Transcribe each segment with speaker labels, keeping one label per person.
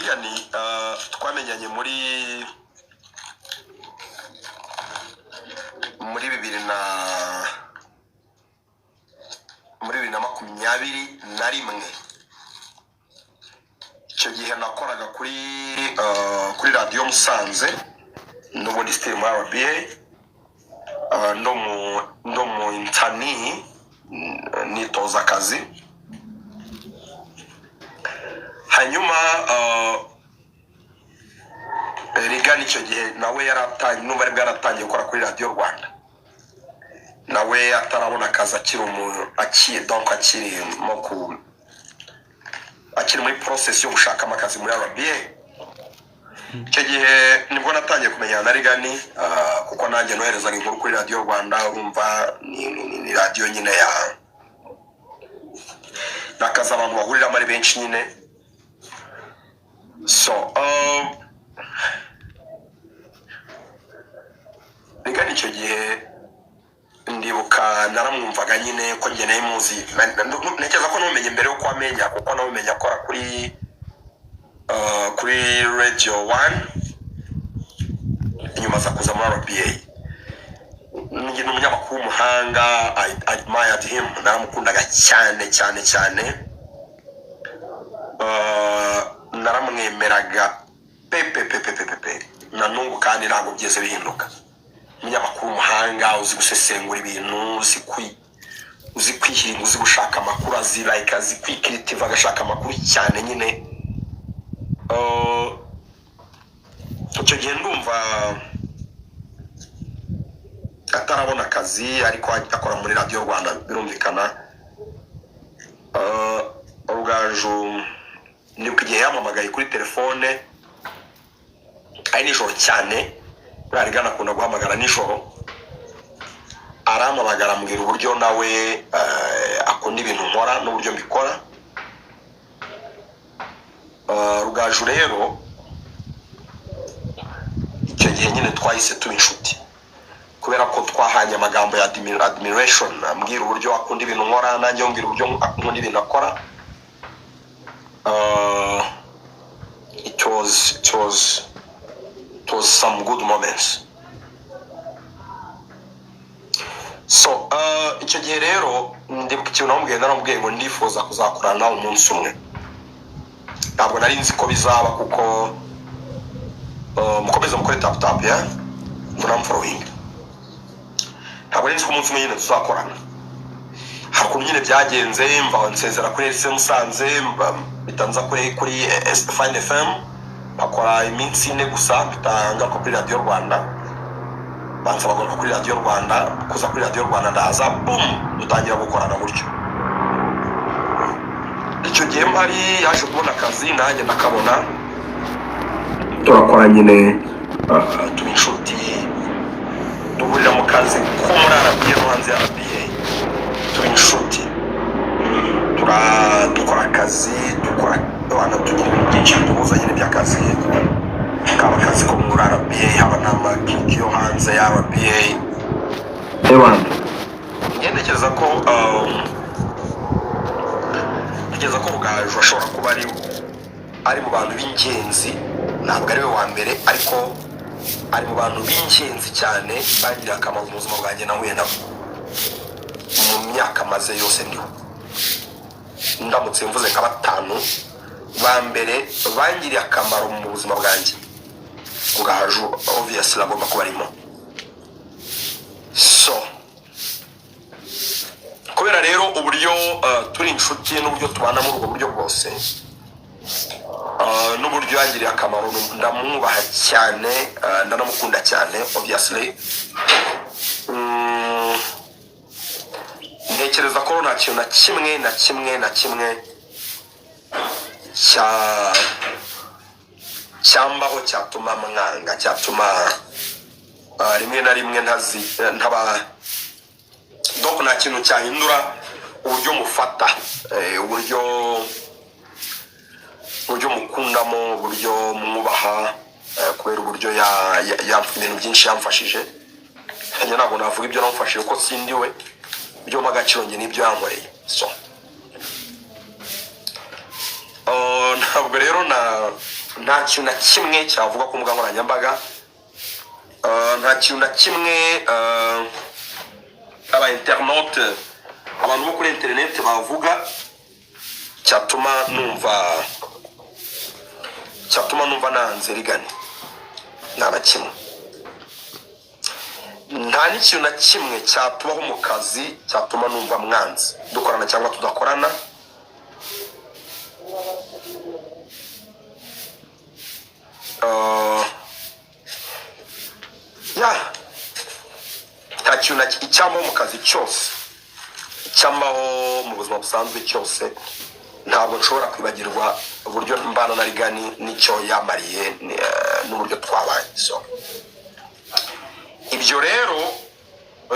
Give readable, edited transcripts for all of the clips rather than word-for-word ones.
Speaker 1: Rigani twamenyanye muri bibiri na muri 2021. Icyo gihe nakoraga kuri Radiyo Musanze, n'ubundi still muri RBA, ndo mu intern, nitoza akazi. Hanyuma Rigani icyo gihe nawe yaratangiye, numva aribwo yaratangiye gukora kuri Radiyo Rwanda, nawe atarabona akazi, akiri umuntu akiri, donc akirimo ku akiri muri process yo gushakamo akazi muri RBA. Icyo gihe nibwo natangiye kumenyana na Rigani, kuko nanjye noherezaga inkuru kuri Radiyo Rwanda. Urumva ni radiyo nyine ya ni akazi abantu bahuriramo ari benshi nyine. So Rigani icyo gihe ndibuka naramwumvaga nyine, ko njye nari muzi. Ntekereza ko namumenye mbere yuko amenya, kuko namumenye akora kuri Radio One, inyuma aza kuza muri RBA. Ni umunyamakuru w'umuhanga. I admired him, naramukundaga cyane cyane cyane. Naramwemeraga pe pe pe pe pe pe pe. Na n'ubu kandi ntabwo byigeze bihinduka. Umunyamakuru w'umuhanga, uzi gusesengura ibintu, uzi kwihiringa, uzi gushaka amakuru, azi like azi kwikiritiva, agashaka amakuru cyane nyine. Icyo gihe ndumva atarabona akazi, ariko akora muri Radiyo Rwanda, birumvikana. Rugaju ndibuka igihe yampamagaye kuri telefone ari nijoro cyane. Buriya Rigana akunda guhamagara nijoro. Arampamagara, ambwira uburyo nawe akunda ibintu nkora n'uburyo mbikora. Rugaju rero icyo gihe nyine twahise tuba inshuti, kubera ko twahanye amagambo ya admiration, ambwira uburyo akunda ibintu nkora, nanjye ambwira uburyo akunda ibintu akora. It was some good moments. So icyo gihe rero ndibuka ikintu namubwiye. Naramubwiye ngo ndifuza kuzakorana nawe umunsi umwe. Ntabwo nari nzi ko bizaba, kuko mukomeze mukore tap tap ya munamfollowing. Ntabwo nari nzi ko umunsi umwe nyine tuzakorana. Hari ukuntu nyine byagenze, mva nsezera kuri RC Musanze, mpita nza kuri Fine FM, bakora iminsi 4 gusa, mpita ngaruka kuri Radiyo Rwanda. Bansaba kugaruka kuri Radiyo Rwanda, kuza kuri Radiyo Rwanda, ndaza, boom, dutangira gukorana gutyo. Icyo gihe mpari yaje kubona akazi, nanjye ndakabona, turakora nyine, tuba inshuti, duhurira mu kazi ko muri RBA no hanze ya RBA, tuba inshuti, dukora akazi, dukora abantu, tugira ibintu byinshi biduhuza nyine by'akazi, kaba akazi ko muri RBA, haba n'amagigi yo hanze ya RBA. Ewana, njye ntekereza ko Rugaju ashobora kuba ari mu bantu b'ingenzi. Ntabwo ari we wa mbere, ariko ari mu bantu b'ingenzi cyane bagiriye akamaro mu buzima bwanjye nahuye nabo mu myaka maze yose ndiho. Ndamutse mvuze nka batanu ba mbere bangiriye akamaro mu buzima bwanjye, Rugaju obviously agomba kuba arimo. So kubera rero uburyo turi inshuti n'uburyo tubana muri ubwo buryo bwose, n'uburyo yangiriye akamaro, ndamwubaha cyane, ndanamukunda cyane obviously. Ntekereza ko nta kintu na kimwe na kimwe na kimwe cyambaho cyatuma mwanga, cyatuma rimwe na rimwe ntazi ntaba, donc nta kintu cyahindura uburyo mufata, uburyo mukundamo, uburyo mwubaha, kubera uburyo ibintu byinshi yamfashije. Njye ntabwo navuga ibyo namufashije kuko sindi we. Ibyo mpa agaciro njye n'ibyo yankoreye. So ntabwo rero na Nta kintu na kimwe cyavuga ku mbuga nkoranyambaga, nta kintu na kimwe aba internaute, abantu bo kuri interineti bavuga cyatuma numva nanze Reagan. Nta na kimwe, nta n'ikintu na kimwe cyatubaho mu kazi cyatuma numva mwanze, dukorana cyangwa tudakorana. Ya, nta kintu icyambaho mu kazi cyose, icyambaho mu buzima busanzwe cyose, ntabwo nshobora kwibagirwa uburyo mbana na Reagan n'icyo yamariye n'uburyo twabaye. So ibyo rero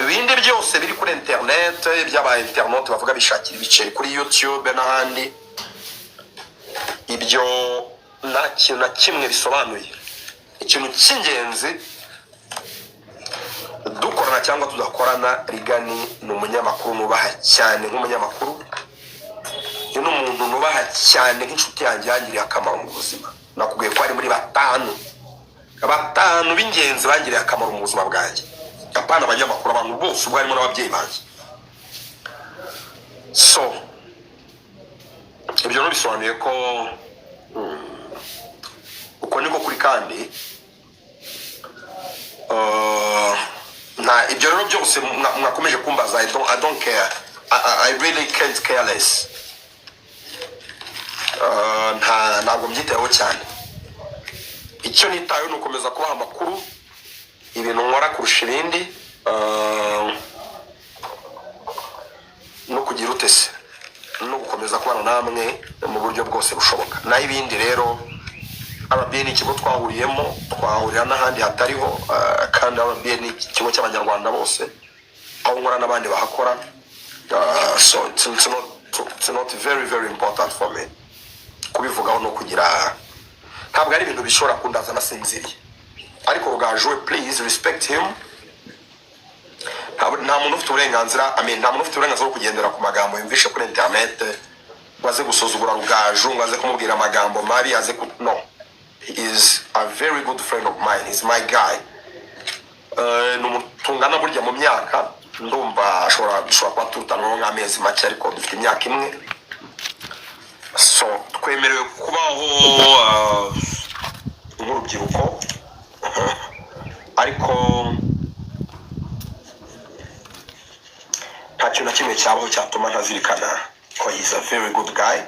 Speaker 1: ibindi byose biri kuri internet by'aba internaute bavuga bishakira ibiceri kuri YouTube n'ahandi, ibyo nta kintu na kimwe bisobanuye. Ikintu cy'ingenzi, dukorana cyangwa tudakorana, Reagan ni umunyamakuru nubaha cyane nk'umunyamakuru, uyu ni umuntu nubaha cyane nk'inshuti yanjye yangiriye akamaro mu buzima. Nakubwiye ko ari muri batanu b'ingenzi bangiriye akamaro mu buzima bwanjye, apana abanyamakuru, abantu bose, ubwo harimo n'ababyeyi banjye. So ibyo rero bisobanuye ko uko niko kuri. Kandi nta ibyo rero byose mwakomeje kumbaza, I don't care. I really can't care less. Ntabwo mbyitayeho cyane. Icyo nitayeho ni ukomeza kubaha amakuru, ibintu nkora kurusha ibindi, no kugira utese no gukomeza kubana namwe mu buryo bwose bushoboka. Naho ibindi rero, RBA ni ikigo twahuriyemo, twahurira n'ahandi hatariho, kandi RBA ni ikigo cy'Abanyarwanda bose, aho nkora n'abandi bahakora. So it's not very very important for me kubivugaho no kugira, ntabwo ari ibintu bishobora kundaza nasinziriye. Ariko Rugaju we, please respect him. Nta muntu ufite uburenganzira, I mean, nta muntu ufite uburenganzira bwo kugendera ku magambo yumvishe kuri internet ngo aze gusuzugura Rugaju, ngo aze kumubwira amagambo mabi, aze ku, no, he is a very good friend of mine, he's my guy. Ni umuntu tungana burya mu myaka, ndumva ashobora dushobora kuba turutanwaho nk'amezi make, ariko dufite imyaka imwe. So twemerewe kubaho nk'urubyiruko, ariko nta kintu na kimwe cyabaho cyatuma ntazirikana ko he is a very good guy,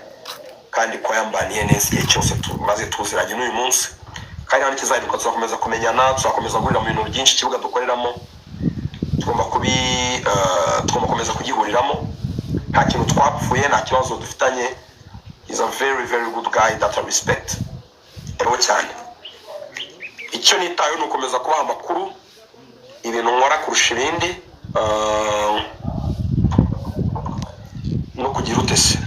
Speaker 1: kandi ko yambaniye neza igihe cyose tumaze tuziranye n'uyu munsi. Kandi nta n'ikizahinduka, tuzakomeza kumenyana, tuzakomeza guhurira mu bintu byinshi. Ikibuga dukoreramo tugomba gukomeza kugihuriramo. Nta kintu twapfuye, nta kibazo dufitanye. Is a very very good guy that I respect rero cyane. Icyo nitayeho ni ukomeza kubaha amakuru, ibintu nkora kurusha ibindi, no kugira utese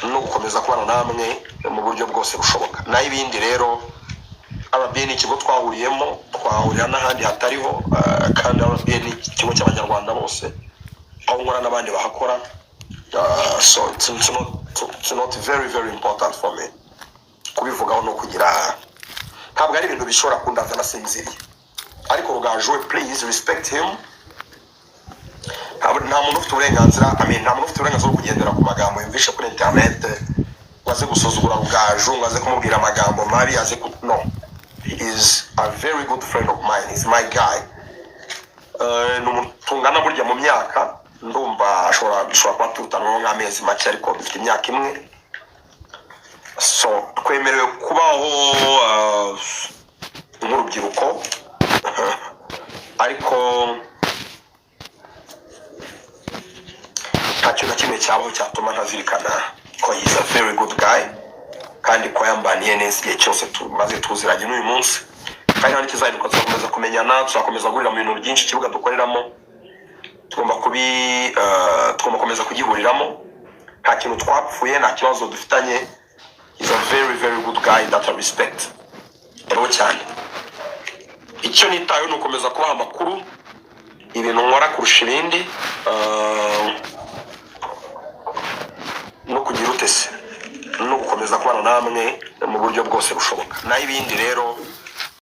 Speaker 1: no gukomeza kubana namwe mu buryo bwose bushoboka. Naho ibindi rero, RBA ni ikigo twahuriyemo, twahurira n'ahandi hatariho, kandi RBA ni ikigo cy'Abanyarwanda bose, aho nkora n'abandi bahakora. So it's not very very important for me kubivugaho no kugira, ntabwo ari ibintu bishobora kundaza nasinziriye. Ariko Rugaju we, please respect him. Nta muntu ufite uburenganzira, I mean, nta muntu ufite uburenganzira bwo kugendera ku magambo yumvishe kuri internet ngo aze gusuzugura Rugaju, ngo aze kumubwira amagambo mabi, aze ku, no, he is a very good friend of mine, he's my guy. Ni umuntu tungana burya mu myaka, ndumva dushobora kuba turutanwaho nk'amezi make, ariko dufite imyaka imwe. So twemerewe kubaho nk'urubyiruko, ariko nta kintu na kimwe cyabaho cyatuma ntazirikana ko he is a very good guy, kandi ko yambaniye neza igihe cyose tumaze tuziranye n'uyu munsi. Kandi nta n'ikizahinduka, tuzakomeza kumenyana, tuzakomeza guhurira mu bintu byinshi. Ikibuga dukoreramo tugomba gukomeza kugihuriramo. Nta kintu twapfuye, nta kibazo dufitanye. Is a very very good guy that I respect rero cyane. Icyo nitayeho ni ukomeza kubaha amakuru, ibintu nkora kurusha ibindi, no kugira utese no gukomeza kubana namwe. mu buryo bwose bushoboka. Naho ibindi rero,